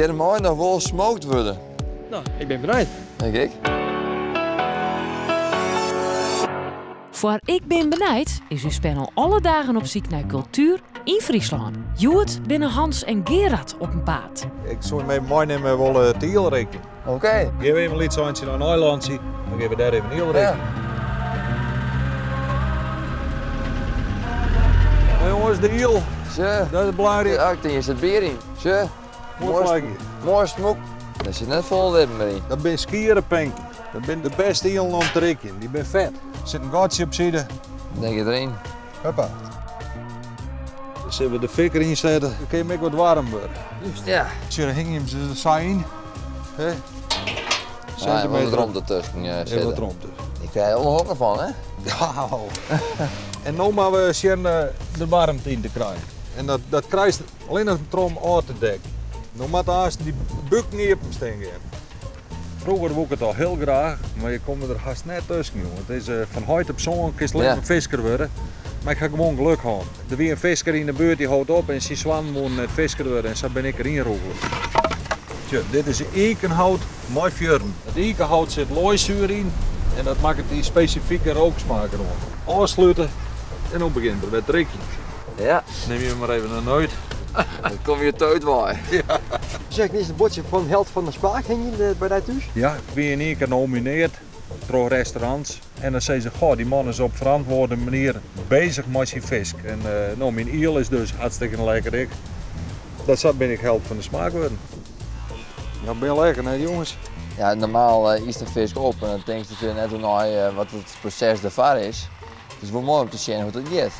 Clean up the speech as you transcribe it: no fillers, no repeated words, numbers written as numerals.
Hjir mei noch wol smookt wurde. No, ik bin benijd. Denk ik. Foar Ik bin benijd is ús panel alle dagen op syk nei kultuer yn Fryslân. Hjoed binne Hans en Gerard op 'en paad. Ik soe him even meinimme wolle te ielreekjen. Oké. Gean we even in lyts eintsje nei in eilantsje, dan gean we dêr even ielreekjen. Ja. jongens, de iel. Sjoch. Dat is belangryk. Ja, ik tink, der sit bier yn. Sjoch. Moai plakje. Moai smûk. Der sit net folle libben mear yn. Dat binne skiere pinken. Dat binne de bêste ielen om te rikjen. Dy binne fet. Der sit in gatsje op side. Dan giet deryn. Hoppa. Dan sille we de fik deryn sette. Dan kin him ek wat waarm wurde. Just, ja. Sjoch, dan hingje him se sa yn. Hè? Ja, wat romte tusken uh, Even wat romte. Ik krijg er wel honger fan, hè? Ja. En no moatte we sjen de waarmte yn te krijen. En dat, dat krijst allinnich troch him ôf te dekken. No moat aanst dy buken iepen stean gean. Froeger woe ik it al hiel graach, mar je komme der hast net tusken, jonge. It is fan heit op soan kinst allinnich in fisker wurde. Mar ik ha gewoan geluk hân. Der wie in fisker yn de buert dy hold op en syn soannen woenen net fisker wurde en sa bin ik deryn rûgele. Sjoch, dit is ikenhout mei fjurren. It ikenhout sit loaisoer yn en dat makket dy spesifike rooksmaak deroan. Ôfslute en dan begjint er wer te rikjen. Ja. Nim je mar even in neut. Dan kom je teut wei. Ja. Zeg, is in buordsje fan Held fan de Smaak hingjen by dy thús? Ja, ik wie yn ien kear nomineard troch restaurants. En dan sizze se, goh, dy man is op ferantwurde manier bezich mei syn fisk. En no, myn iel is dus hartstikke lekker ek. Dat sa bin ik Held fan de Smaak wurden. Ja, bin lekker, hè jonges? Ja, normaal ytst in fisk op en dan tinkst der net oer nei wat it proses derfoar is. It is wol moai om te sjen hoe't it giet.